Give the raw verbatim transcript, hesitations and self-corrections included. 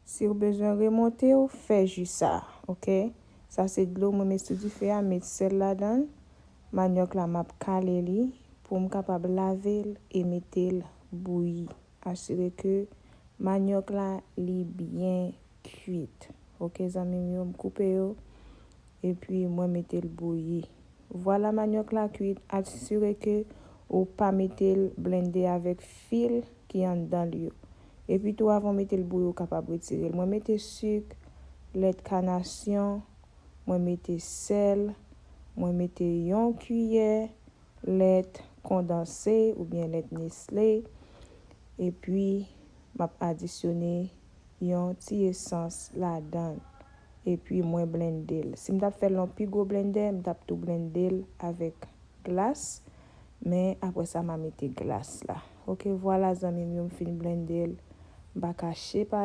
Si w bezwen remonte w, fè ji sa, oke? Sa se dlo mwen met sou dife a, met sèl ladan l. Manyòk la, m ap kale li pou m kapab lave l e mete l bouyi. Asire ke manyòk la, li byen kuit. Oke, zanmi m yo, m koupe yo. Epi mwen mete l bouyi. Vwala, manyòk la kuit. Asire ke ou pa mete l blende avèk fil ki anndan l yo. Epi tou, avan w mete l bouyi, ou kapab retire l. Mwen mete sik, lèt kanasyon, mwen mete sèl, mwen mete yon kiyè lèt kondanse oubyen lèt Nestlé, epi m ap adisyone yon ti esans ladan l, epi mwen blende l. Si m t ap fè l nan pi gwo blendè, m t ap tou blende l avèk glas, men apre sa, m a mete glas la. Oke, vwala, zanmi m yo, m fin blende l. M pa kache pa